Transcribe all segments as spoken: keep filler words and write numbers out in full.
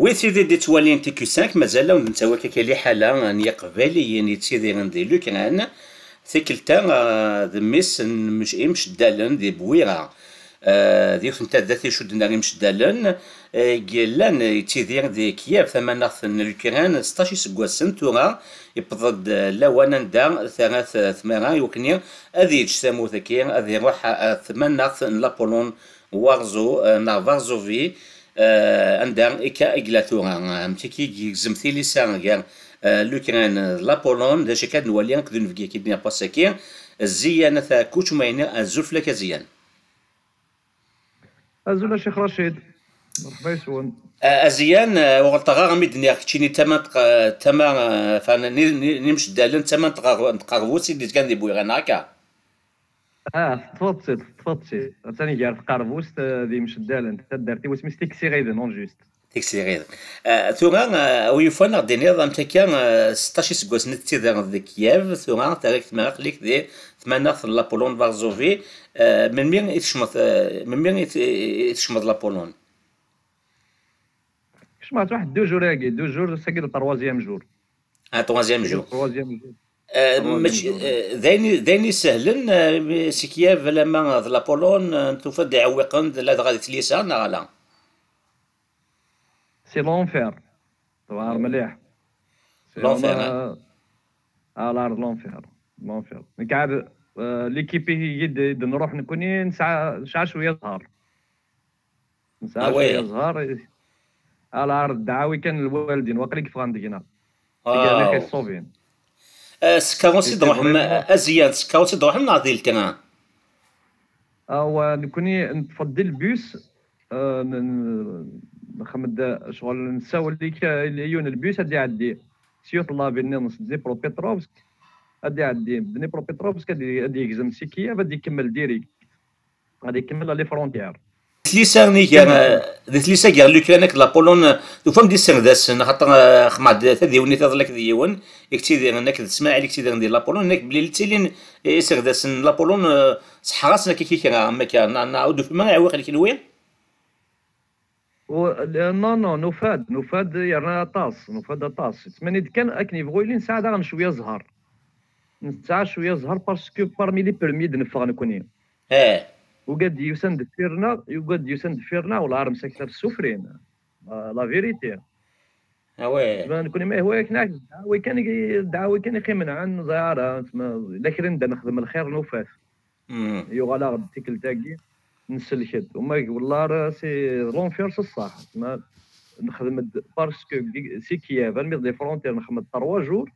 Wid tid i d-ittwalin T Q cinq, mazal-awen-d nettawi akka liḥala n Yiqbayliyen yettidiren di Lukran. Tikkelt-a, ah, d mmi-s n mec-, imceddalen di Bwira. Ah, d yiwet n taddart icudden ar imceddalen, eh, i yellan yettidir di Kiev, tamaneɣt n Lukran, seṭṭac iseggasen tura, yewweḍ-d lawan anda terra t-, tmara i wakken ad yeǧǧ tamurt-agi, ad iruḥ ar tamaneɣt n Lapulun, Warzo, eh, neɣ Varsovie, eh, anda akka i yella tura. Am tiki i yegzem tilisa gar, eh, Lukran d Lapulun, d acu akka ad nwali akked unebgi-agi d-nniɣ wass-agi. Ziyan At Ɛekkuc, ma yenna azul fell-ak a Ziyan. Azul a Ccix Racid. Merḥba yes-wen. Eh, a Ziyan, eh, ur ɣelṭeɣ ara mi d-nniɣ keččini d tama n tq-, tama, eh, enfin, n, n, n imceddalen, d tama n tqer-, n tqerbust i d-yezgan di Bwira, neɣ akka? Ah, teṭṭfeḍ-tt-id, teṭṭfeḍ-tt-id. Attan gar tqerbust, eh, d imceddalen. Taddart-iw isem-is Tiksiɣiden, en juste. Tiksiɣiden. Eh, tura, eh, a wi yufan ad ɣ-d-tiniḍ, am takka, eh, seṭṭac iseggasen i tettidireḍ di Kiev, tura terra-k tmara aql-ik di tmaneɣt n Lapulun Varsovie. Eh, melmi i tkecmeḍ, eh, melmi i t-, i tkecmeḍ Lapulun? Kecmeɣ-tt waḥed deux jours-agi, deux jours, sagi le troisième jour. Ah, troisième jour. Troisième jour. Eh, troisième mačči, jour. Eh, d ayen, d ayen isehlen, eh, si Kiev alamma d Lapulun, eh, tufa-d iɛewwiqen, ladɣa di tlisa, neɣ ala? C'est l'enfer. Tewɛer mliḥ. C'est l'enfer, vraiment, hein? Ah, l'art de l'enfer. L'enfer. Nekk ɛad, eh, l'équipe i d-, i d-nruḥ nekkni, nesɛa, nesɛa cwiya ẓhar. Nesɛa cwiya ẓhar. Ah, l'art, dɛawi kan lwaldin, waqil i yeffɣen deg-neɣ. Tgerni xi ṣṣubin. Eh, s tkeṛṛust i d-tṛuḥem, a Ziyan, s tkeṛṛust i d-tṛuḥem neɣ di ltren? Awa, nekkni neṭṭef-d di lbus, eh, n-, n-, nxeddem-d ccɣel, nessawel i k-, i yiwen n lbus ad d-iɛeddi s Yutlabin nniḍen s Dnipropetrovsk, ad d-iɛeddi Dnipropetrovsk, ad d-, ad d-yegzem si Kiev, ad d-ikemmel direct. Ad ikemmel les frontières. Di tlisa-nni gar, di tlisa gar Lukran akked Lapulun, tufam-d iserdasen, axaṭer, eh, xedmeɣ-d tadiwennit iḍelli akked yiwen, i yettidiren akked Smaɛil, i yettidiren di Lapulun, yenna-k belli ttilin iserdasen n Lapulun, eh, seḥrasen akka kra, am akka, neɣ, neɣ ur d-tufam ara iɛewwiqen kenwi? Non, non, nufa-d, nufa-d yerna aṭas, nufa-d aṭas. Ttmani-d kan akken yebɣu yili, nesɛa daɣen cwiya zzher. Nesɛa cwiya zzher parce que parmi les premiers d-neffeɣ nekkni. Eh. Ugad yusan deffir-neɣ, ugad yusan deffir-neɣ, wala ar msakit ad ssufrin. Ah, la vérité. Ah ouais. Nekkni ma yehwa-yak neɣ dɛawi kan i, dɛawi kan i qimen ɛan ẓara, tma, la kra nda nexdem lxir nufa-t. Yuɣal-aɣ-d tikkelt-agi, nsellek-d. Uma wellah ara si l'enfer s ṣṣeḥ. Ma nexdem-d parce que si Kiev, almi d les frontières, nexdem-d trois jours,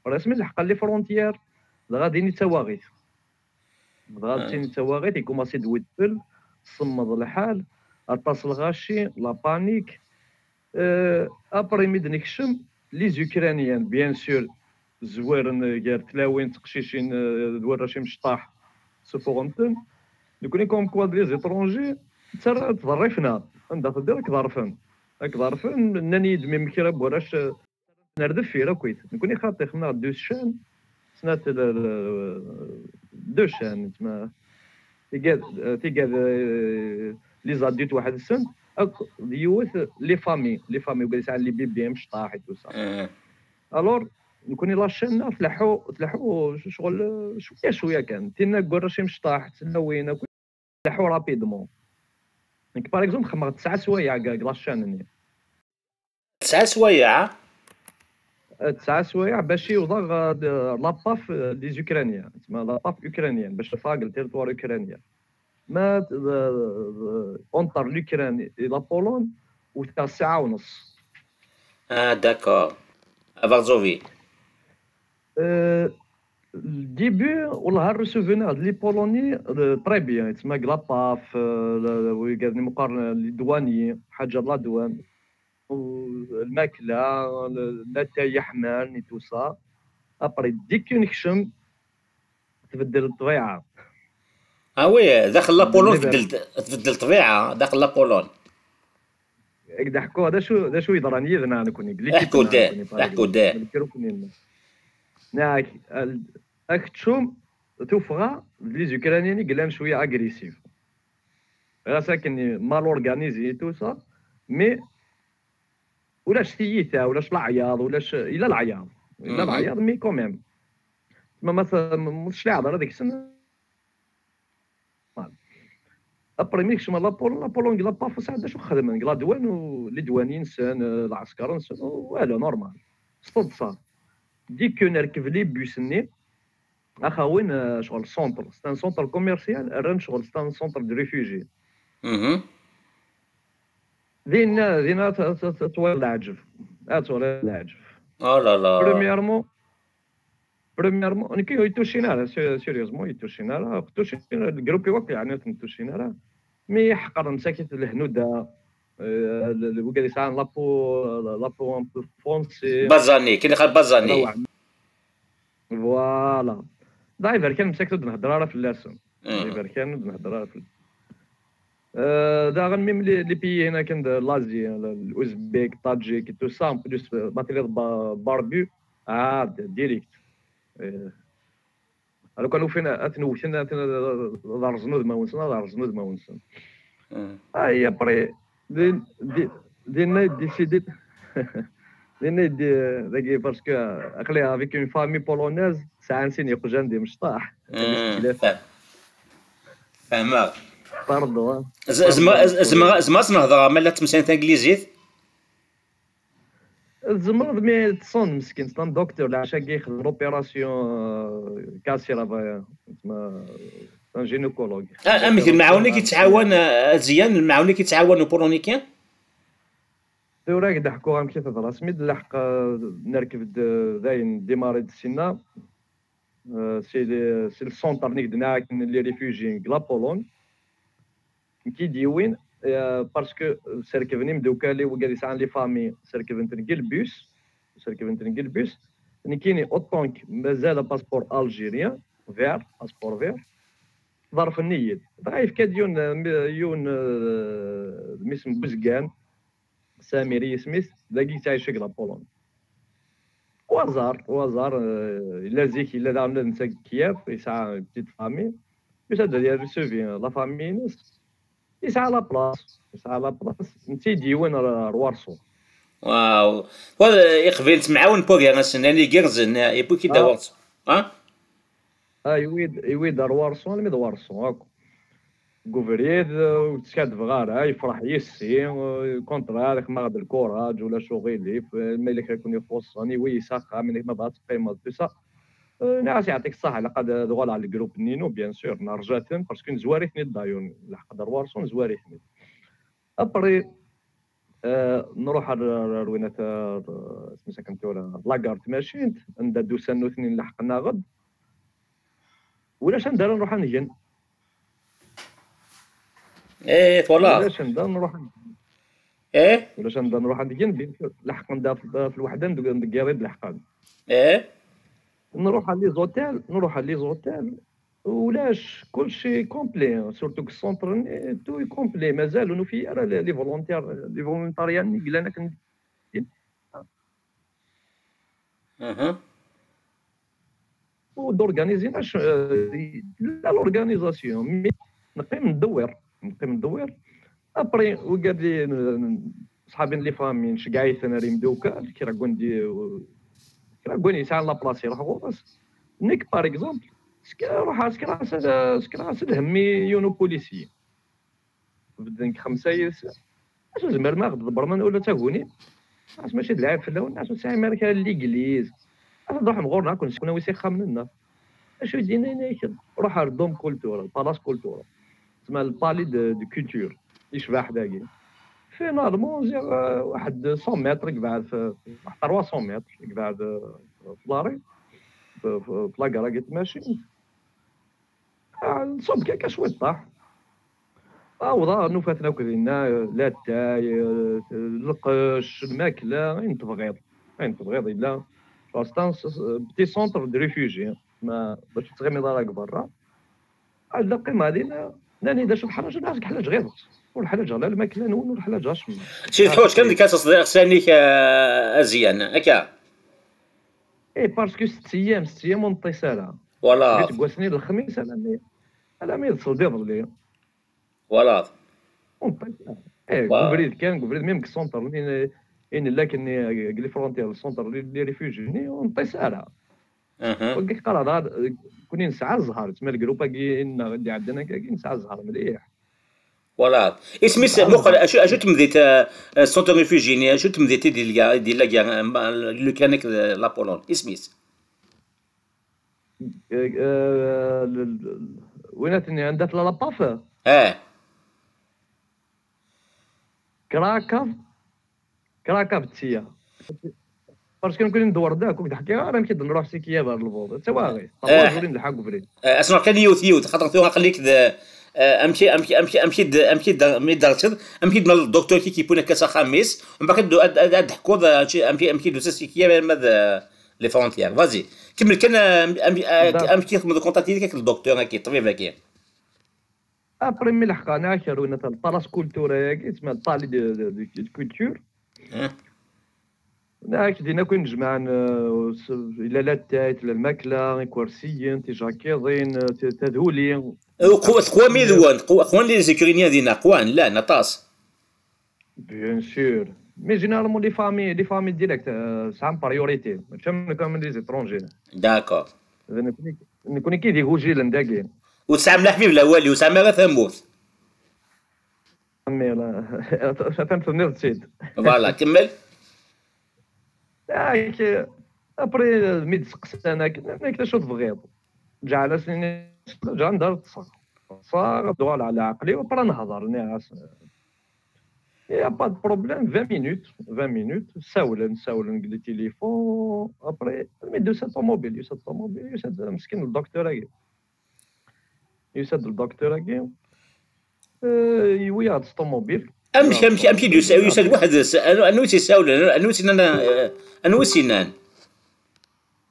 ur asmi nleḥq les frontières, dɣa din i d tawaɣit. Dɣa d tin i d tawaɣit, ikumaṣi-d wedfel, semmeḍ lḥal, aṭas lɣaci, la panique. Euh, après mi d-nekcem, les Ukrainiens, bien sûr, zwaren gar tlawin d teqcicin, euh, d warrac imecṭaḥ, sufuɣen-ten. Nekkni comme quoi d les étrangers, ttarra-, ttḍerrifen-aɣ. Anda teddiḍ ad k-ḍerfen. Ad k-ḍerfen, nnan-iyi-d mi kra n warrac, euh, ar deffir akkit. Nekkni xaṭi xedmeɣ deux chaînes, snat l-, l-, deux chaînes, tma, tigad, tigad, euh, les adultes waḥed-sen, akked yiwet les familles, les familles, ugad yesɛan les bébés imecṭaḥ et tout ça. Alors, nekkni la chaîne-nneɣ tleḥḥu, tleḥḥu ccɣel, euh, cwiya, cwiya kan. Tinna deg warrac imecṭaḥ, tlawin, akkit, tleḥḥu rapidement. Nekk, par exemple, xedmeɣ tesɛa swayeɛ deg, deg la chaîne-nni. Tesɛa swayeɛ? Tesɛa swayeɛ bac iwḍeɣ, euh, de, la paf, euh, des Ukrainiens, tma la paf ukrainienne, bac teffeɣ deg le territoire ukrainien. Ma, euh, euh, entre l'Ukraine et la Pologne, wteɣ ssaɛa u ness. Ah, d'accord. À Varsovie. Euh, le début, والله غير souvenir de les Polonais, euh, très bien. تسمى la paf, euh, le, le, ويقعد نمقر les douaniers, حاجة la douane. والماكلة، ال-، الأتاي يحمان et tout ça. Après, dès que نكشم، تبدل الطبيعة. Ah oui, داخل la Pologne تبدل، تبدل الطبيعة، داخل la Pologne. هكذا حكوا، هذا شو، هذا شو يضران يذنا نكوني، قلت لك احكوا كنا ده، نكوني، par احكوا exemple. ده. نذكركم يوم. ناك، ال-، أكتشوم توفغا، les Ukrainiens قلان شوية agressif. غير ساكن mal organisé et tout ça، mais ulac tiyita, ulac leɛyaḍ, ulac, yella leɛyaḍ, yella leɛyaḍ, mais quand même. Ma, ma t-, ma tecliɛeḍ ara deg-sen. Après, mi kecmen la Pol-, la Pologne, la Paf, sɛan d acu xedmen, deg la douane, u les douaniers-nsen, eh, lɛesker-nsen, u voilà, normal. S teḍsa. Dès que nerkeb les bus-nni, axawin, eh, ccɣel centre. C'est un centre commercial, rran ccɣel, c'est un centre de réfugiés. Dinna, dinna t-, t-, t-, twala leɛǧeb. Ah, twala leɛǧeb. Oh là là. Premièrement, premièrement, nekk ur yi-tucin ara, sé-, sérieusement, ur yi-tucin ara. Tucin, le groupe iwak, yeɛni, ur ten-tucin ara. Mi ḥeqren sakit lehnuda, euh, le, le, wigad yesɛan la peau, la peau un peu foncée. Basanés, كاين اللي قال basanés. Voilà. D iberkan مساكت ur d-nehder ara fell-asen. D iberkan ur d-nehder ara fell-asen. Euh, daɣen même les, les pays هنا كان de l'Asie, l'Ouzbek, Tadjik et tout ça, en plus, euh, ma tiliḍ ba-, barbu, ah, d-, direct. Euh, alors kan ufin ad ten-wten, ad ten-, ad rẓen udmawen-nsen, ad rẓen udmawen-nsen. Ah, et après, din, di-, dinna i d-décidé, dinna i d-, dagi, parce que, aql-i avec une famille polonaise, sɛan sin yeqjan d imecṭaḥ. Fehmeɣ. Pardon, hein. Zemreɣ ad s-nehḍeɣ ma la ttmeslayen tanglizit? Tzemreḍ, mi ṭṭsen meskin, c'est un docteur, lɛac-agi yexdem l'opération, euh, cancer, euh, c'est un gynécologue. Amek lemɛawna i k-yettɛawan, a Ziyan, lemɛawna i k-yettɛawan upoloniki? Tura ad k-d-ḥkuɣ amek i teḍra. Asmi d-nleḥq, euh, nerkeb-d, euh, dayen, démarrer-d sinna. Euh, c'est le, c'est le centre-nni i d-nɛakken les réfugiés deg la Pologne. Nekk i d-yiwin, euh, parce que serkben imdukal-iw, wigad yesɛan les familles, serkben-ten deg le bus, serkben-ten deg le bus. Nekkini, autant que mazal passeport algérien, vert, passeport vert, ḍerfen-iyi-d. Dɣa yefka-d yiwen, euh, yiwen, euh, mmi-s n Buzgan, Samir i yisem-is, dagi yettɛici deg la Pologne. Au hasard, au hasard, euh, yella zik, yella daɣen d netta deg Kiev, yesɛa une petite famille. Yusa-d ad yerr le suivi, euh, la famille-ines. Yesɛa la place, yesɛa la place. Netta i d-yiwin ar, ar Warsaw. Waaw. Wa, iqbayliyen ttemɛawanen deg wagasen-nni igerrzen, yewwi-k-id ar Warsaw. Ha? Ah, yewwi-d, yewwi-d ar Warsaw, almi d Warsaw, akk. Deg ubrid, euh, ur d-skaddbeɣ ara, yefreḥ yis-i, euh, contraire, ixemmeɣ-d lkuraǧ, ulac uɣilif, euh, ma yella kra i ken-ixuṣṣen, yewwi-yi s axxam, ma bɣa ad teqqimeḍ, tout ça. Euh, nniɣ-as yeɛṭik ṣṣeḥḥa, ilaq ad, ad uɣaleɣ ɣer lgrup-nni-inu, bien sûr, nerǧa-ten, parce que nezwar-iten-id d'ailleurs, nleḥq-d ar Warsaw, nezwar-iten-id. Après, euh, nruḥ ar, ar, ar winat, ar, isem-is akken tura, la gare n tmacint, anda d-usan nutni, leḥqen-aɣ-d. Ulac anda ara nruḥ ad ngen. Eh, twalaḍ. Ulac anda nruḥ ad ngen. Eh? Ulac anda nruḥ ad ngen, bien sûr. Leḥqen-d ɣef, ɣef lweḥda n deg, deg iḍ i d-leḥqen. Eh? Nruḥ à les hôtels, nruḥ à les hôtels. Ulac, kulci complet, surtout deg centre-nni, tout est complet. Mazal ur nufi ara les, les volontaires, les volontariats-nni yellan akken. Mhm. Ur d-organizin acu, euh, la l'organisation, mais neqqim ndewwer, neqqim ndewwer. Après, wigad, n-, n-, ṣḥabi n les familles, nceggeɛ-iten ar imdukal, kra n win di-, kra n win yesɛan la place iruḥ ɣur-s. Nekk, par exemple, sk-, ruḥeɣ skreɣ-as ad, skreɣ-as ad hemmi yiwen upolisi. Bedden deg xemsa yid-sen. Acu zemren ad ɣ-d-ḍebbren ula d taguni? Acu mačči d lɛib fell-awen? Acu ur tesɛim ara kra n l'église? Acu ad ruḥem ɣur-neɣ, ad ken-seknawi s ixxamen-nneɣ? Acu i d-yenna, yenna-yak, ruḥ ar Dôme Culture, Palace Culture. Tsemma le palais de, de culture. Yecbeḥ dagi. Finalement, ziɣ, euh, waḥed cent mètres, yebɛed f-, waḥed trois cents mètres, yebɛed, euh, f la rue, f, f, f la gare n tmacint. Ah, nṣubb kan, kan cwiṭ ṭaḥ. Awḍeɣ, nufa-ten akk dinna, latay, lqecc, lmakla, ayen tebɣiḍ. Ayen tebɣiḍ yella. C'est un petit centre de réfugiés. Ma, bac ur tettɣimiḍ ara deg berra. Ad qqim ɣer din, nnan-iyi-d acu teḥwaǧeḍ, nniɣ-as ḥlaǧeɣ iḍes. Ur ḥlaǧeɣ la lmakla-nwen, ur ḥlaǧeɣ acemma. Si teḥwaǧ kan deg ad teṣdiq sani-k, a Ziyan, akka? Eh, parce que sett ayyam, sett ayyam ur neṭṭis ara. Voilà. Seg wass-nni n lexmis, alammi, alammi d ṣṣelb iḍelli. Voilà. Ur neṭṭis ara. Eh, deg ubrid kan, deg ubrid, même deg centre-nni, i nella akken deg les frontières, le centre, les réfugiés-nni, ur neṭṭis ara. Wagi qqareɣ dɣa, kuni nesɛa zzher, tma lgrup-agi nneɣ i d-iɛeddan akkagi nesɛa zzher mliḥ. Voilà. Isem-is, muqel, acu, acu temdit, euh, euh, centre réfugié-nni, acu temdit i d-illa, i d-illa gar, euh, Lukan akked, euh, la Pologne? Isem-is? Euh, euh, le- le- وين تني عندها في la PAF؟ اه. Krakow. Krakow تسيا. Parce que نكون ندور داك وكنت حكي غير يمكن نروح سي كياف على البوض. تواغي. آه. تقول نلحق بري. آه، اسمع كان يوث يوث، خاطر تو عقليك ذا، آه، امشي امشي امشي امشي د- امشي د- مي دارتد، امشي د الدكتور كي كيبونا كاسا خميس، ومن بعد دو- اد اد اد حكو ذا شي امشي امشي دو سي كياف ما ذا les frontières. Vas-y. كمل كان، آه، أم- أم- آه، دار. امشي كي تخدم كونتاكت هذيك الدكتور هكي الطبيب هكي. Après ملي لحقنا اخر وين تاع البالاس كولتورا هاكي تسمى البالي دو دو كولتور. آه. هاك دينا كون نجمع ن- س- الا لا التايت لا الماكله، كرسيين، تيجاكيضين، ت- تذولي. وقو- تقوى ميدوان، تقوى، تقوى لي زيكورينيا دينا، قوان، لا، نطاس. Bien sûr. Mais généralement les familles les familles direct ساعه priorité. فهمنا كوم les étrangers. D'accord. نكوني نكوني كي ديغوجي لنداكي. وتسعى ملاح في الاولي، وتسعى ما غير ثموت. امي لا فهمت نيض سيد. Voilà، كمل. هاك ابري ميد سقسانك هناك شو تبغيض. جا على سنين، جا ندار التصغر. صار دوال على عقلي وبرا نهضر نعاس. يا با دو بروبليم. vingt minutes، vingt minutes ساولن ساولن قلي تليفون. ابري مي دو سا طوموبيل يو سا طوموبيل يو سا مسكين الدكتور هاكي. يو سا الدكتور هاكي. يوي هاد الطوموبيل. امشي امشي امشي يسال وحد، انو تيساولن، انو سنان، انو سنان.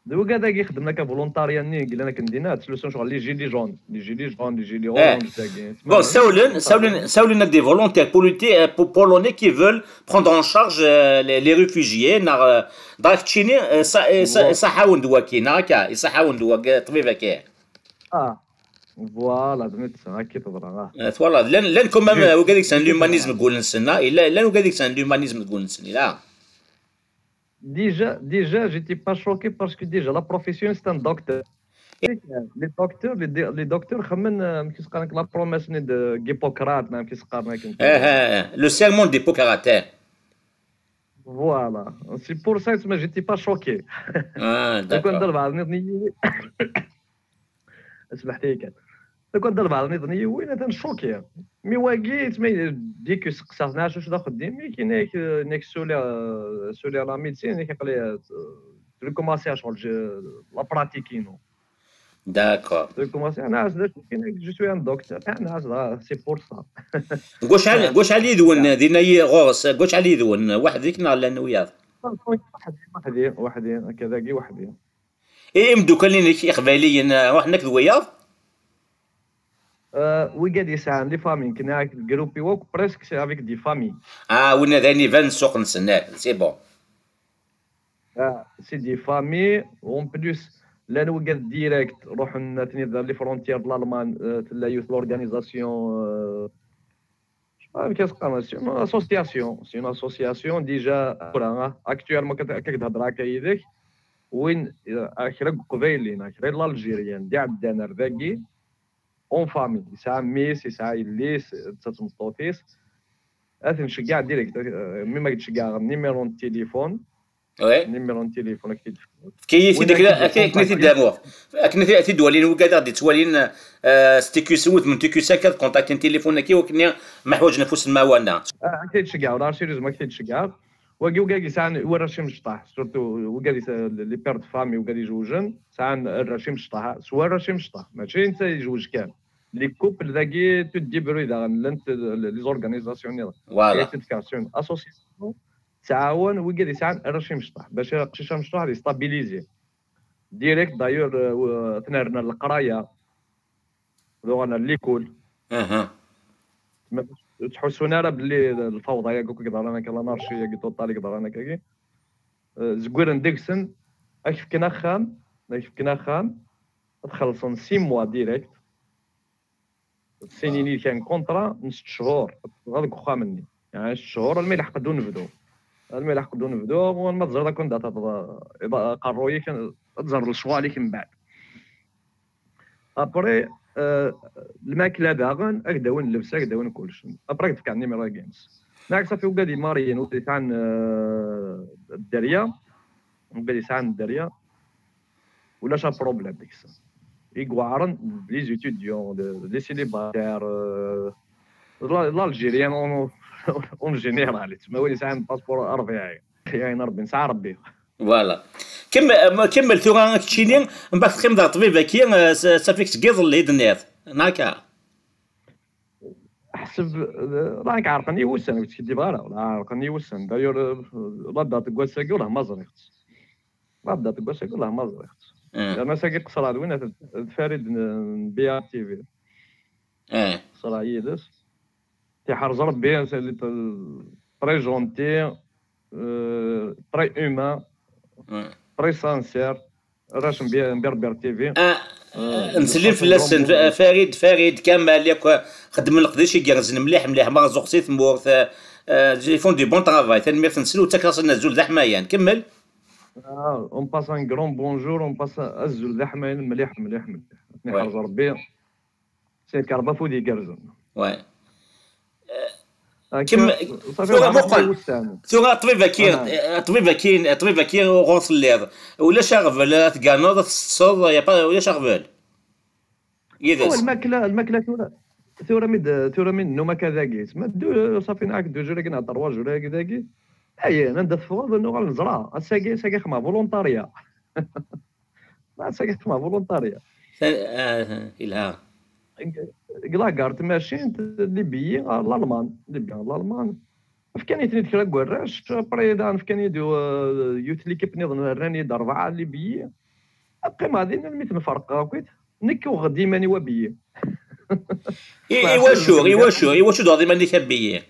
دابا كاع داك يخدم لك فولونتاريا ني قال لك ندينا سلوسيون شغل les gilets jaunes، les gilets jaunes، les gilets orange داكي. Bon, ساولن ساولن ساولن des volontaires polonais qui veulent prendre en charge les réfugiés. ناغ داك تشيني صحاون دواكي ناكا صحاون دواك طبيب كي. اه فوالا زعما هكا تهضر. Voilà. لان لان كومام وكذلك سان لومانيزم تقول نسنا الا لان وكذلك سان لومانيزم تقول نسنا الا. Déjà déjà j'étais pas choqué parce que déjà la profession c'est un docteur. Les docteurs les docteurs خمن كيف قال لك la promesse de Hippocrate نعم كيف قال لك. Le serment d'Hippocrate. Voilà, c'est pour ça que j'étais pas choqué. Ah d'accord. كون ضرب على نيطني. اسمح لي كان. كون ضرب على نيطني وين انا شوكي. مي واقي تما ديك سقساتنا شو شدا خدي مي كاين هيك هناك سولي سولي لا ميدسين هناك قال لي تري كوماسي شغل لا براتيكينو. D'accord. تري كوماسي انا عاد كاين جو سوي ان دكتور انا عاد سي بور سا. واش علي واش علي يدون دينا غوص واش علي يدون وحدك نهار لان وياض. وحدي وحدي وحدي كذا كي وحدي. اي مدوكالين اقباليين روح هناك ذوياض. ويقعد يسعى لي فامي كنا الجروب يوك بريسك سي افيك دي فامي. اه وين ذاني فان سوق نسناه سي بون. اه سي دي فامي اون بليس. لان وقال ديريكت روح نتني لي فرونتيير د الالمان تلا يوث لورغانيزاسيون. كيسقنا سي اون اسوسياسيون سي اون اسوسياسيون ديجا اكتويلمون كتهضر هكا يديك. وين كرا قبايلين كرا لالجيريان دي عندنا رداكي. اون فامي يسعى ميس يسعى يليس تتمطوطيس. اثن شجع ديريكت مما كتشجع نيميرو التليفون. وي نيميرو التليفون اكيد. كي تيدك كي كنتي دامو كنتي تيدوالين وكذا غادي توالين. ستيكيو سوت من تيكيو ساكا كونتاكتين تليفون كي وكني محوج نفوس الموانا. كتشجع ولا سيريوز ما كتشجع. وكي وكاكي سان ورا شي مشطح سورتو وكاكي لي بير دو فامي وكاكي جوجن سان راه شي مشطح سوا راه شي مشطح ماشي انت يجوج كان. لي كوبل ذاكي تو ديبروي داغن لي زورغانيزاسيون. فوالا. اسوسياسيون تعاون ويقدر يساعد الرشيم مشطح باش قشيشه مشطح يستابيليزي. ديريكت دايور تنرنا القرايه. دوغنا ليكول. اها. تحسونا راه باللي الفوضى يا كوك يقدر انا كلا نارشي يا كي توطال يقدر انا كاكي. زكويرن ديكسن اكفكنا خام اكفكنا خام. تخلصن سي موا ديريكت. سينيني كان كونطرا من ست شهور غير ديك واخا مني يعني ست شهور المي لحق دو نبدو. Almi ilḥeq-d unebdu, u ma teẓriḍ akk anda ad tafeḍ, eh, iḍ-, aqerruy-ik, ad tẓerreḍ lecɣal-ik mbeɛd. Après, eh, lmakla daɣen, ad k-d-awin llebsa, ad k-d-awin kullec. Après, ad k-d-fkeɣ numéro-agi-ines. Nniɣ-ak, safi, ugad yemmar-iyi, ur yesɛan, eh, dderya, ugad yesɛan dderya, ulac aproblème deg-s. I iweɛren, les étudiants, de, les célibataires, euh, l'Algérien en, en général, tma win yesɛan passeport arbiɛi, ayen Rebbi nesɛa Rebbi. Voilà. Kemmel, kemmel tura keččini, mbaɛd teqqimeḍ ɣer ṭṭbib-agi, eh, s-, safik seg iḍelli i d-tenniḍ, neɣ akka? Ḥseb, eh, la ɛerqen-iyi wussan, ur skiddibeɣ ara, la ɛerqen-iyi wussan. D'ailleurs, eh, la date n wass-agi, ur ma ẓriɣ-tt. La date n wass-agi, ur ma ẓriɣ-tt. Yerna ass-agi qeṣṣreɣ d win, d Farid n, n B R T V. Qeṣṣreɣ yid-s. Tiḥerz Rebbi, c'est très gentil, euh, très humain, très sincère. Arrac n B-, n Berbère T V. Ah, euh, nsellem fell-asen, Farid, Farid, Kamal, yakk, xeddmen leqdic igerrzen mliḥ, mliḥ, ma ẓuɣ si tmurt, euh, euh, ils font du bon travail. Tanemmirt-nsen, ur ttakeɣ-asen azul d aḥmayan. Kemmel. Ah, on passe un grand bonjour, on passe azul d aḥmayan, mliḥ, mliḥ, mliḥ. Ad ten-iḥrez Rebbi. C'est Carba Food igerrzen. Ouais. Kem, tura muqel. Tura ṭṭbib-agi, ṭṭbib-agi, ṭṭbib-agi ɣur telliḍ. Ulac aɣbel, ad tganeḍ, ad teṭṭseḍ, ulac aɣbel. Yid-s. Lmakla, lmakla tura, tura mi d, tura mi nennum akka dagi. Ma ddu, safi nɛak ddu juragi neɣ trois juragi dagi. Ayen, anda teffɣeḍ, nuɣal neẓra. Ass-agi, ass-agi xedmeɣ volontaria. Ass-agi xedmeɣ volontaria. Ilha. Deg la gare tmacint, les billets ɣer Lalman. Les billets ɣer Lalman. Fkan-iten-id kra n warrac, après daɣen fkan-iyi-d, euh, yiwet l'équipe nniḍen, rran-iyi-d rebɛa les billets. Ad qqimeɣ din almi ten-ferqeɣ akkit. Nekk uɣeɣ-d iman-iw abillet. Iwacu, iwacu, iwacu d-uɣeḍ iman-ik abillet?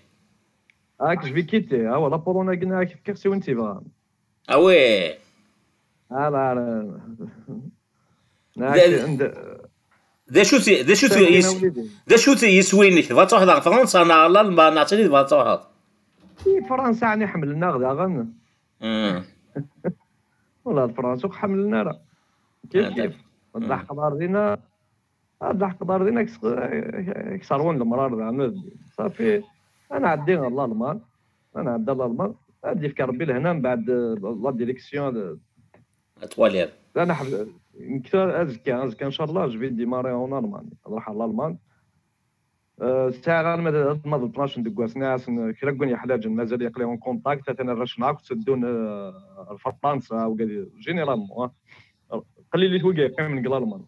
Ah, je vais quitter. Ah, voilà, Pologne-agi, ad k-fkeɣ s win tebɣam. Ah oui. Ah, là, D acu-t, d acu-t, d acu-t yiswi-inek? Tebɣa ad truḥeḍ ɣer Fransa neɣ ɣer Lalman neɣ d tagi tebɣa ad truḥeḍ? I Fransa ɛni ḥemmlen-aɣ daɣen? Wala d Fransa ur ḥemmlen ara. Kif kif. Ad d-ḥeqḍ ar dinna, ad d-ḥeqḍ ar dinna, ad k-sserwen lemrar daɣen. Safi, ad nɛeddi ɣer Lalman. Ad nɛeddi ɣer Lalman. Ad d-yefk Rebbi lehna mbeɛd la direction. Ad twaliḍ. Ad neḥbes, nekk azekka, azekka ncallah, je vais démarrer en Allemagne. Ad ruḥeɣ Lalman. Euh, sɛiɣ arma d, arma d tnac n deg wass, nniɣ-asen kra n win yeḥlaǧen, mazal aql-i en contact, atan arrac-nneɣ akk tteddun, euh, ar Fransa, wigad, généralement, ah. Qlilit wigi yeqqimen deg Lalman.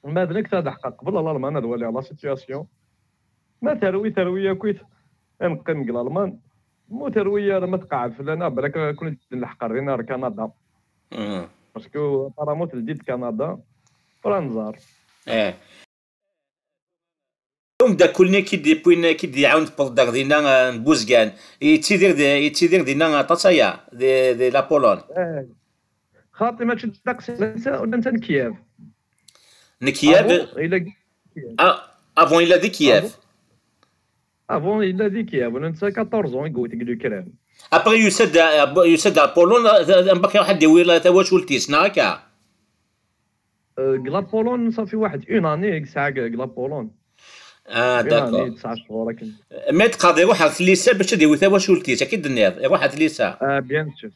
Ma d nekk, ad ḥeqqa qbel Lalman, ad waliɣ la situation. Ma terwi, terwi akkit, ad neqqim deg Lalman. Ma terwi ara, ma tqeɛɛed fell-aneɣ, balak ad ken-id-nleḥq ar dinna ar Kanada. Parce que apparemment teldi-d Kanada. Ur nẓer. Umeddakel-nni i k-id-yewwin, i k-id-iɛawen tewweḍ-d ar dinna, eh, n Buzgan, yettidir di, yettidir dinna aṭas aya, di, di la Pologne. Eh. Xaṭi, mačči d taqsiṭ, netta, netta n Kiev. N Kiev? Avant, yella di Kiev. Ah, avant, yella di Kiev. Avant, yella di Kiev, u netta quatorze ans i yewwet deg l'Ukraine. Après, yusa-d, yusa-d ar Pologne, am bak iruḥ ad d-iwi tawacult-is, neɣ akka? Deg la Pologne, safi waḥed une année i yesɛa deg la Pologne. Ah, d'accord. Tesɛa cchur akken. Mais teqqareḍ iruḥ ɣer tlisa bac ad yawi tawacult-is, akka i d-tenniḍ, iruḥ ɣer tlisa. Ah, bien sûr.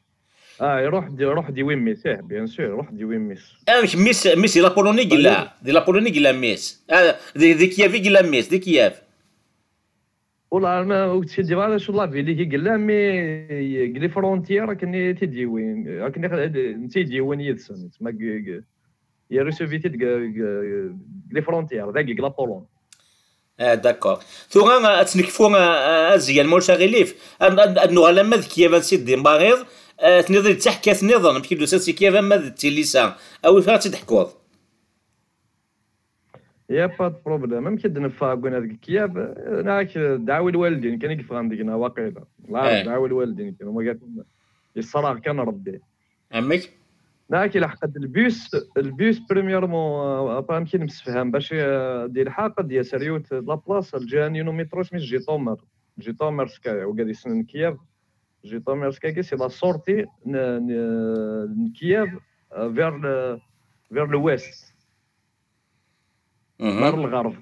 Ah, iruḥ d, iruḥ d-yawi mmi-s, ih, bien sûr, iruḥ d-yawi mmi-s. Amek mmi-s, mmi-s di la Pologne i yella? Di la Pologne i yella mmi-s? Ah, di, di Kiev i yella mmi-s, di Kiev. Wala, ma ur ttḥiddiɣ ara acu la ville i yella, mais deg les frontières akken i t-id-yewwin, akken i t-id-yewwin yid-sen, tma deg, deg, yerusevit-id deg, deg, deg les frontières, dagi deg la Pologne. Ah, d'accord. Tura ad tt-nekfu, ah, azyan, ma ulac aɣilif, ad, ad, ad nuɣal ama d Kiev ansi d-imbariḍ, ah, tenniḍ-d d taḥkayt nniḍen, amek i d-tusiḍ si Kiev ama d tilisa, awi tura ad tt-id-teḥkuḍ. Y a pas de problème. Amek i d-neffeɣ deg Kiev? Neɣ dɛawi lwaldin kan i yeffɣen deg-neɣ waqila. Dɛawi lwaldin kan, uma yesraɣ kan Rebbi. Amek? Neɣ ilḥeq-d lbus, lbus premièrement, euh, amek i nemsefham bac, euh, ad d-ilḥaq, ad d-yas ar yiwet la place, lǧiha-nni n umiṭru, isem-is Jitomer. Jitomer, wigad yessnen Kiev. Jitomirsk-agi, c'est la sortie n, n, n Kiev, euh, vers le, vers l'ouest, vers le غرب.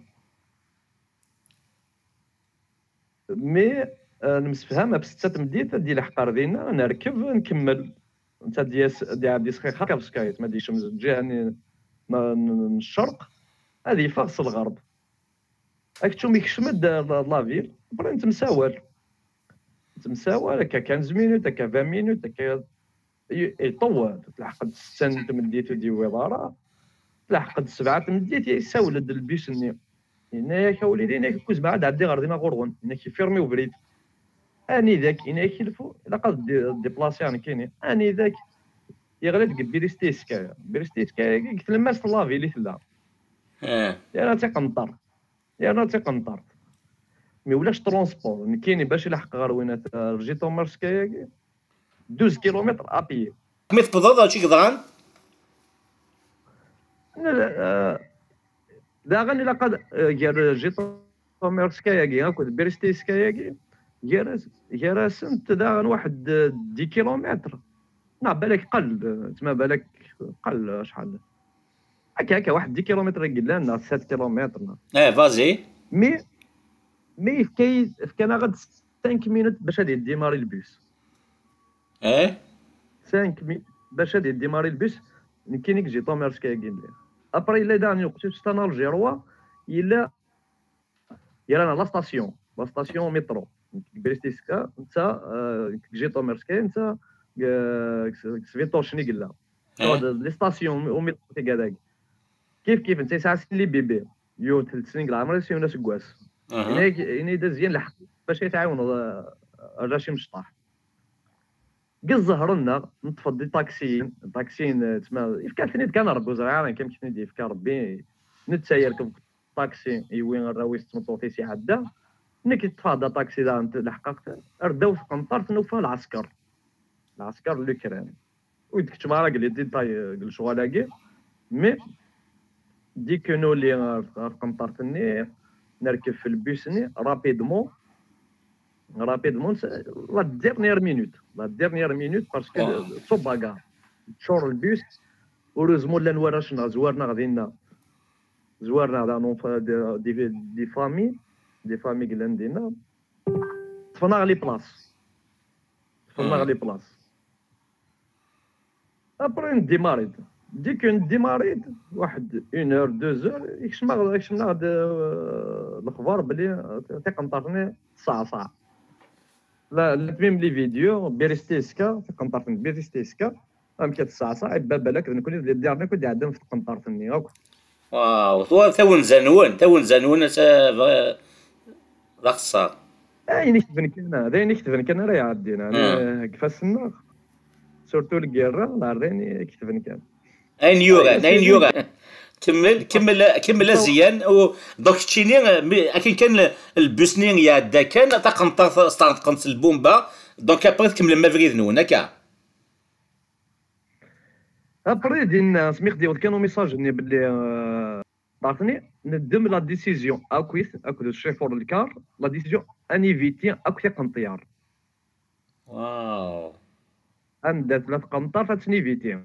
Mais, euh, nemsefham ɣef ssetta tameddit ad d-yelḥeq ar dinna, nerkeb, nkemmel. Netta ad d-yas, ad d-iɛeddi s Xixakavskaya, ma d-yekcem lǧiha n, n, n, n ccerq, ad yeffeɣ s lɣerb. Akeččum ikcem-d la, la ville, après nettemsawal. Nettemsawal, akka quinze minutes, akka vingt minutes, akka i-, iṭewwel. Tleḥq-d ssetta n tmeddit ur d-yewwiḍ ara. Tleḥq-d ssebɛa n tmeddit, yessawel-d lbus-nni. Yenna-yak, a wlidi, yenna-yak, kull ssebɛa ad ɛeddiɣ ɣer din ɣur-wen. Yenna-ak, fermé ubrid. Anida-k? Yenna-ak, il faut, ilaq ad d-, déplacer nekkini. Anida-k? Yeɣli-d deg Berestitskaya. Berestitskaya-agi, deg tlemmast n la ville i tella. Yerna d tiqenṭert. Yerna d tiqenṭert. Mi ulac transport, nekkini bac ilḥeq ɣer winat, ɣer Jitomirskaya-agi, douze kilomètres à pied. Mi tewwḍeḍ, acu i yeḍran? N-, eh, daɣen ilaq ad, eh, gar Jitomirskaya-agi akked Berestitskaya-agi, gar-, gar-asent daɣen waḥed, eh, dix kilomètres. Neɣ balak qell, eh, tma balak qell acḥal. Akka, akka, waḥed dix kilomètres i yellan, neɣ sept kilomètres, neɣ. Eh, vas-y. Mais, mais yefka-yi-, fkan-aɣ-d cinq minutes bac ad yeddimarri lbus. Eh? Cinq mi-, bac ad yeddimarri lbus, nekkini deg Jitomirsk-agi lliɣ. Après, yella daɣen uqcic, c'est un Algérois, yella yerra la station, la station métro. Nekk deg Berestitska, netta, euh, deg Jitomirsk, netta, euh, deg Svetochny i yella. Eh? Tawa d-, les stations au métro tigad-agi. Kif kif, netta yesɛa sin les bébés. Yiwen telt snin deg leɛmer-is, yiwen aseggas. Aha. Ini-, ini-d azyan lḥeqq bac ay tɛiwneḍ, euh, arrac imecṭaḥ. Deg zzher-nneɣ, neṭṭef-d iṭaksiyen, iṭaksiyen, eh, tma-, yefka-ten-id kan Rebbi, ur ẓriɣ ara amek i ten-id-yefka Rebbi. Netta yerkeb deg uṭaksi, yewwi arraw-is d tmeṭṭut-is, iɛedda. Nekk ṭṭfeɣ-d aṭaksi daɣen, leḥqeɣ-t ar ddaw tqenṭert, nufa lɛesker. Lɛesker n Lukran. Ur d-keččmeɣ ara deg les détails, eh, deg lecɣal-agi. Mais, dès que nuli ɣer, ɣer tqenṭert-nni, nerkeb f lbus-nni, rapidement, rapidement, c'est la dernière minute. La dernière minute, parce que, oh, tṣubb agar. Teččur lbus, heureusement llan warrac-nneɣ, zwaren-aɣ dinna. Zwaren-aɣ daɣen, des, des, des familles, des familles yellan dinna. Ṭṭfen-aɣ les places. Ṭṭfen-aɣ les places. Après, ndémarri-d. Dès que ndémarri-d, waḥed une heure, deux heures, ikcem-aɣ-, ikcem-aɣ-d, euh, lexbar belli, euh, tiqenṭert-nni teṣṣeɛṣeɛ. La, la même les vidéos, Berestitska, tiqenṭert n Berestitska, amek ad teṣṣeɛṣeɛ, i baba lak d nekkni d les derniers akk i d-iɛeddan f tqenṭert-nni akk. Waw, tura tawenza-nwen, tawenza-nwen, ass-a, bɣa-, d axeṣṣar. Ayen i ketben kan, d ayen i ketben kan ara iɛeddin, ɛni, hmm, deg ifassen-nneɣ. Surtout lgirra, neɣ d ayen i ketben kan. Ayen yuran, ayen yuran. Kemmel, kemmel, kemmel a Ziyan. U, donc, keččini, mi, akken kan l-, lbus-nni iɛedda kan, taqenṭert sṭerḍqen s lbumba. Donc, après, tkemmlem abrid-nwen, akka? Après, din, asmi ɣ-d-yewweḍ kan umisaj-nni belli, euh, Daɣen neddem la décision akkit, akked chauffeur n lkar, la décision ad niviti akk tiqenṭyar. Waw. Anda tella tqenṭart ad tt-niviti.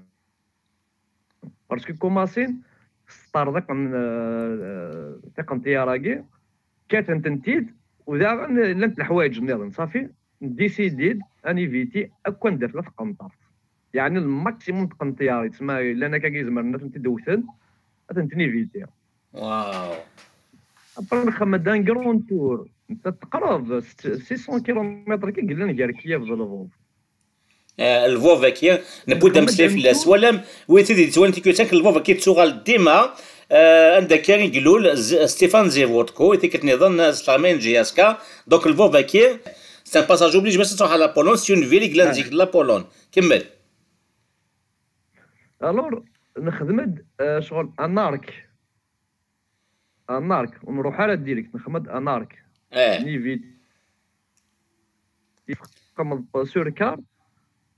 Parce que kumasin sṭerḍiqen, euh, tiqenṭyar-agi, kkaten-tent-id, u daɣen llant leḥwayeǧ nniḍen, safi, ndécidi-d ad niviti akk anda tella tqenṭart. Yeɛni le maximum n tqenṭyar, yettma, yellan akka yezemren ad tent-id-wten, ad tent-niviti. Waw. Après nxemmem-d un grand tour. Netta teqreb, six cents kilomètres kan yellan gar Kiev d Lvov. Eh, Lvov-agi, newwi-d ameslay fell-as. Twalam, wid tid yettwalin tikwit, akken Lvov-agi tettuɣal dima, eh, anda akka i ilul Z-, Stéphane Zhivotko, i tikkelt nniḍen, eh, s tɣerma n J S K. Donc, Lvov-agi, c'est un passage obligé, bac ad truḥ à la Pologne, c'est une ville i yellan zik d la Pologne. Kemmel. Alors, nexdem-d, eh, ccɣel un arc. Un arc, ur nruḥ ara direct, nexdem-d un arc. Eh. Niviti. Txemmeḍ sur carte,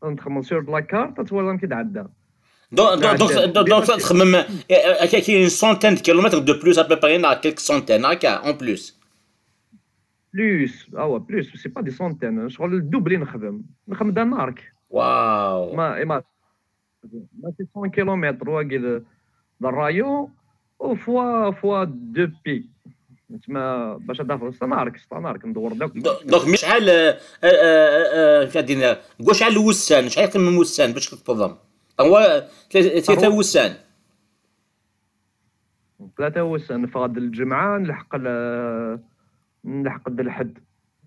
txemmeḍ sur la carte, ad twaliḍ amek i d-ɛedda. Donc, donc, donc, donc, donc, txemmem, eh, eh, une centaine de kilomètres de plus à peu près, neɣ quelques centaines, akka, en plus. Plus, ah ouais, plus, c'est pas des centaines, شغل الدوبل نخدم. نخدم d'un arc. Waouh. Ma, et ma, ma c'est cent kilomètres, wagi de, de rayon, ou fois, fois deux pi. تما باش تدافع، c'est un arc, c'est un arc, ندور داك. Donc, شحال، آه، آه، آه، آه، شحال دينا؟ قول شحال وسان، شحال يقيم من وسان باش تفضم؟ هو ثلاثة وسان. ثلاثة وسان، نفرد الجمعة، نلحق ال-، نلحق الحد.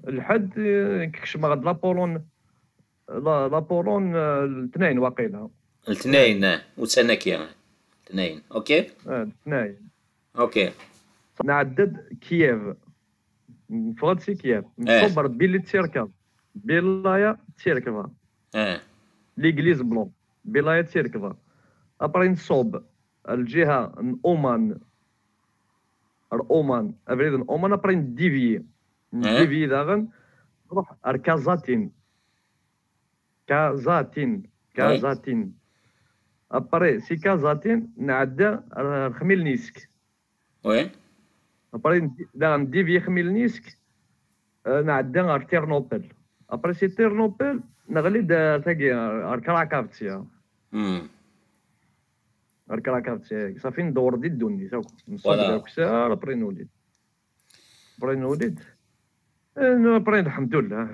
الحد، آه، كيكش ما غد لابولون، لا، لابولون، آه، الاثنين واقيلا. الاثنين، آه، وسنة كي الاثنين، اوكي؟ آه، الاثنين. اوكي. نعدد كييف. نفرد سي كييف. نصبر بيلي تسيركا. بيلايا تسيركا. اه. ليغليز بلون. بيلايا تسيركا. ابري نصوب الجهة ن اومان. ر اومان. ابريد ن اومان، ابري نديفيي. نديفيي داغن. نروح ر كازاتين. كازاتين. كازاتين. ابري سي كازاتين نعدى ر خميلنيسك. وي. ابري ندي-، داغن نديفيي خميلنيسك، آه، نعدى ر تيرنوبل. ابري سي تيرنوبل نغلي د-، تاكي ر كراكافت سيا. امم. ر كراكافت سيا. صافي ندور دي الدنيا، صافي. نصوب Voilà. داك الساعة، ابري نولي. ابري نولي. آه، ابري الحمد لله.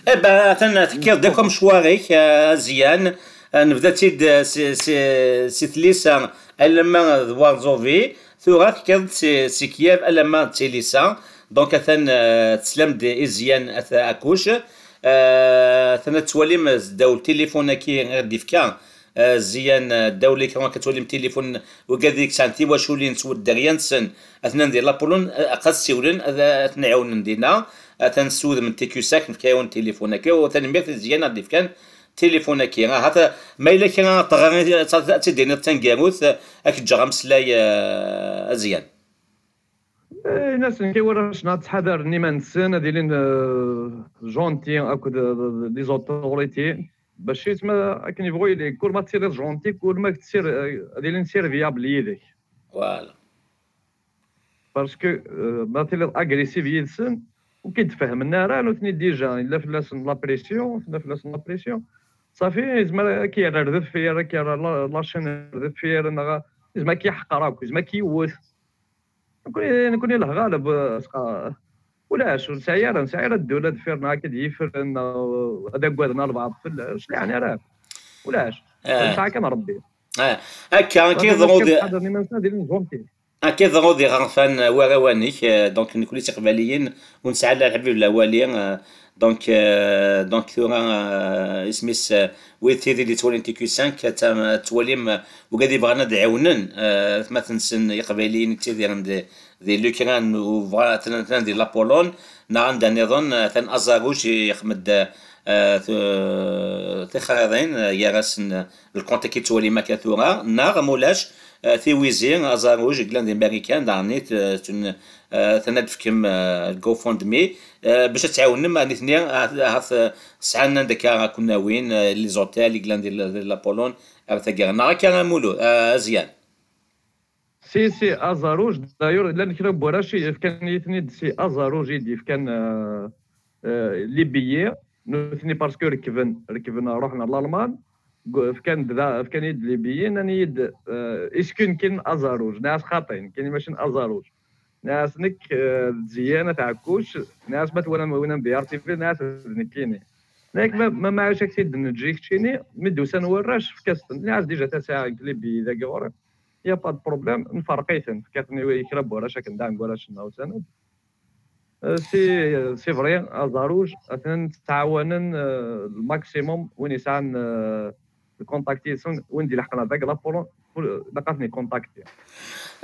اي با، ثنا تكير ديكم شواريك، آه، زيان. آه، نبدا تيد، آه، سي، سي، سي تليسا، الما دوار زوفي، ثورا تكير سي، سي كييف، الما تيليسا. دونك اثن، آه، تسلم دي ازيان اث اكوش. آه، ثنا تواليم داو التليفون كي غير ديفكا. آه، زيان، آه، داو ليكرون كتوليم تليفون وكاد ديك ساعة تيواشولين سود دريان سن. اثنان ديال لابولون، آه، قد سيولين، آه، اثنعاون دينا. ثنسود من تيكوساك نفكاون تليفونك، وثنميرت زيان غادي فكان تليفونك. راه هذا ما إلا كان تغني تديني تنقاروت، اك تجرى مسلاي، آه، ازيان. إيه، ناس كي وراش نهار تحذر نيمان سن هذه لين، آه، جونتي اكو د-، د-، دي زوتوريتي. باش يسمى كان يبغوا يلي كل ما تصير جونتي، كل ما تصير، آه، هذه لين سيرفيابل يدك. Voilà. باسكو، آه، ما تلي اغريسيف يدسن، وكيتفهم لنا راه نوتني ديجا، الا فلاسن لا بريسيون، الا فلاسن لا بريسيون، صافي، زعما كيردف فيا، راه كيرى لا، لا شين ردف فيا، راه نغا-، زعما كيحقر هاكو، زعما كيوث. نكون، نكون الله غالب، آه، سقا-، ولاش، نسعي راه، نسعي راه الدولة دفيرنا هاكا ديفرنا، هذا قوادنا البعض في ال-، واش يعني راه، ولاش. آه. نسعى كان ربي. آه. هكا كيضرو دي هذا ما نسى ديال الجونتي. هكا ضروري غنفان وراوانيك، آه، دونك نكوني تقباليين ونسعى على الحبيب الاولي، آه، دونك، آه، دونك ثورا، آه، اسميس، آه، ويثيري اللي توالين تي كيو سانك، تا-، تواليم، آه، وقاعد يبغانا دعاونن، آه، ما تنسن يقباليين تيديرن دي، دي لوكران وبغا تن-، تن-، دي لابولون، نعم دانيضن، آه، ثان ازاروج يخمد، آه، ث-، تخريضين، آه، يا راسن، الكونت كي توالي ما كثورة، ناغ مولاش، آه، تيويزي، ازاروج، قلان دي ماريكان، دارني، ت-، تن-، آه، تنادفكم، آه، الجو فوند مي، آه، باش تعاونم، آه، نثني، آه، هاث، سعانا دكا كنا وين، آه، لي زوتيل، قلان دي ل-، دي لابولون، آه، ثقرنا، هكا مولو، آه، ازيان. سي، سي ازاروج، دايور، لان كرا بوراشي، كان يثني سي ازاروج، يدي كان، آه، آه، لي بيي، نثني باسكو ركبن، ركبنا رحنا لالمان، كان بدا، كان يد لي بيي، ناني يد، آه، اسكن كاين ازاروج، ناس خاطين، كاين ماشي ازاروج. ناس نك، آه، زيانة تاع كوش، ناس ما توالم وين بي ار تي في، ناس نكيني. ناك ما، ما معاش اكسيد نجيك تشيني، مدوسان وراش في كاستن، ناس ديجا تساعد لي بي ذاك غوري. يا با دو بروبليم، نفرقيتن، كاتني يكرب وراش كندعم وراش ناوسان. آه، سي، سي فري، ازاروج، اثنين تعاونن، آه، الماكسيموم وين يسعن، آه، الكونتاكتي سون، وين دي لحقنا ذاك لابولون، كل دقاتني كونتاكتي.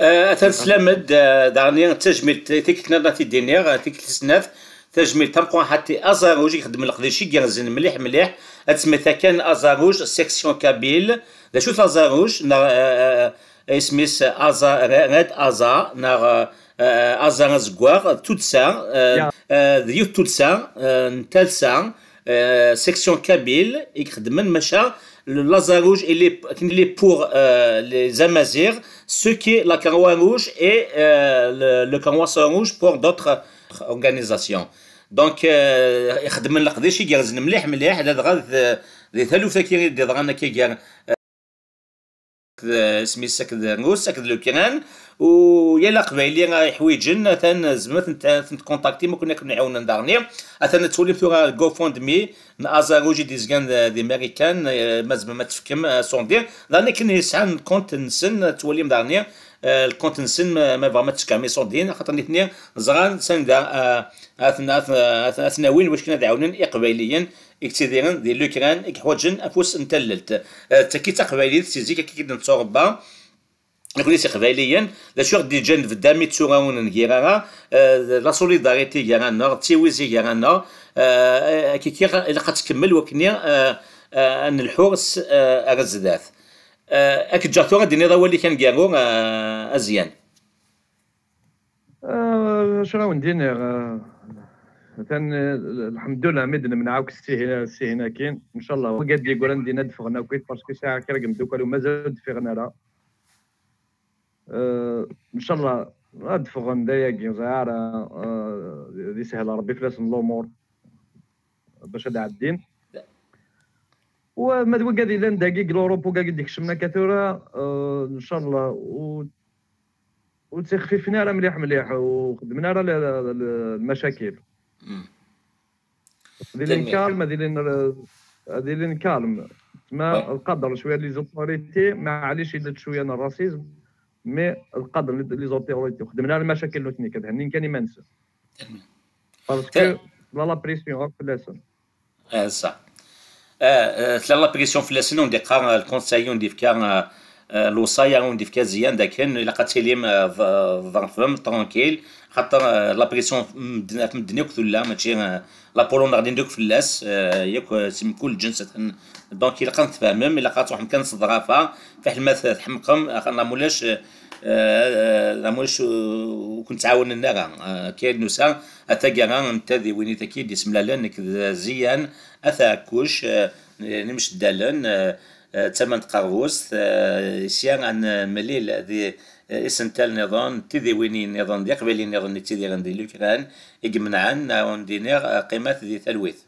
آه، اثن سلامد، آه، داغني تجميل تيكتنا لا تيدينيغ، آه، تيكت سنات، تجميل تمقون حتى ازاروج يخدم القديشي يرزن مليح مليح، اتسميتها كان ازاروج سيكسيون كابيل، لا شو ازاروج، نا، آه، آه، اسميس ازا، راد ازا، نا، آه، آه، ازا زكواغ، تودسا، آه، يا. آه، ديوت تودسا، آه، نتالسا، آه، سيكسيون كابيل، يخدمن ماشا، لازاروج، il est, il est pour, euh, les Amazirs, ce qui est la Croix Rouge et, euh, le, le Croissant Rouge pour d'autres, organisation. Donc, euh, ixeddmen leqdic igerrzen mliḥ mliḥ, ladɣa d, di taluft-agi i d-iḍran akka gar, euh, isem-is akked Rus akked Lukran, u yal aqbayli ara iḥwiǧen, atan zemren ad ten-, ad ten-tkontaktim, akken ad ken-ɛiwnen daɣni. Atan ad twalim tura GoFundMe n Aza Rouge i d-izgan d, di Marikan, eh, ma tzemrem ad tefkem, eh, sondin. Daɣen akken yesɛan lkunt-nsen, ad twalim daɣni, eh, lkunt-nsen, ma, ma tebɣam ad tefkem i sondin, axaṭer nitni ẓran sanda, eh, ad ten-, ad ten-, ad ten-, ad ten-awin, wakken ad ɛawnen iqbayliyen i yettidiren di Lukran, i yeḥwaǧen afus n tallelt. Eh, d taki d taqbaylit, si zik akka i d-netturebba. Nekkni s iqbayliyen, d acu i ɣ-d-yeǧǧan d bedda mi ttuɣawnen gar-aɣ, eh, la solidarité gar-aneɣ, d tiwizi gar-aneɣ, eh, akka, akka ilaq ad tkemmel wakken, eh, eh, ad nelḥu s, eh, ar zdat. Eh, ad k-ǧǧeɣ tura ad d-tiniḍ awal-ik aneggaru, eh, Azyan. Eh, acu ara wen-d-iniɣ, eh, atan, eh, lḥemdullah, mi d-nemneɛ akk ssihin-, ssihin-akin. Ncallah, wigad d-yeggran din ad d-ffɣen akkit, parce que sɛiɣ kra n yemdukal u mazal ur d-ffiɣen ara. Eh, ncallah ad d-ffɣen d ayagi, ẓer, eh, d isehel Rebbi fell-asen lumuṛ bac ad ɛeddin. Wa ma d wigad yellan dagi deg l'Europe, wigad i d-ikecmen akka tura, eh, ncallah, u-, ur ttixfifen ara mliḥ mliḥ, u xeddmen ara le-, le-, le-, lmacakil. Ad ilin calme, ad ilin, ad ilin calme. Ma lqader cwiya les autorités, maɛlic, yella cwiya n racisme, mais lqader les autorités, ur xeddmen ara lmacakil nutni, ad hennin kan iman-nsen. Parce que la, la pression akk fell-asen. Ah, ṣṣeḥ. Ah, ah, tella la pression fell-asen, ur d-iqqar, ah, lkonsay, ur d-ifka, ah, ah, lewṣaya, ur d-ifka Ziyan d akken ilaq ad tilim, ah, ḍ-, ḍerfem, tranquille, xaṭer, ah, la pression f-, medden, ɣef medden akk tella, mačči, ah, la Pologne ɣlin akk fell-as, ah, yakk, ah, si mkul lǧens, atan. Donc, ilaq ad tfehmem, ilaq ad truḥem kan s ḍḍrafa, fiḥel ma t-, tḥemqem, axaṭer ma ulac, ah, ah, ma ulac, ah, ur ken-ttɛawanen ara. Ah, akka i d-nusa, a taggara n tadiwin i taki d-isemlalen nekk d Ziyan At Ɛekkuc, eh, n imceddalen, eh, eh, d tama n tqerbust, eh, sya ad nemlil di, eh, isental nniḍen, d tidiwin nniḍen, d iqbayliyen nniḍen yettidiren di Lukran, i imenɛen, ad awen-d-iniɣ, eh, qqimet di talwit.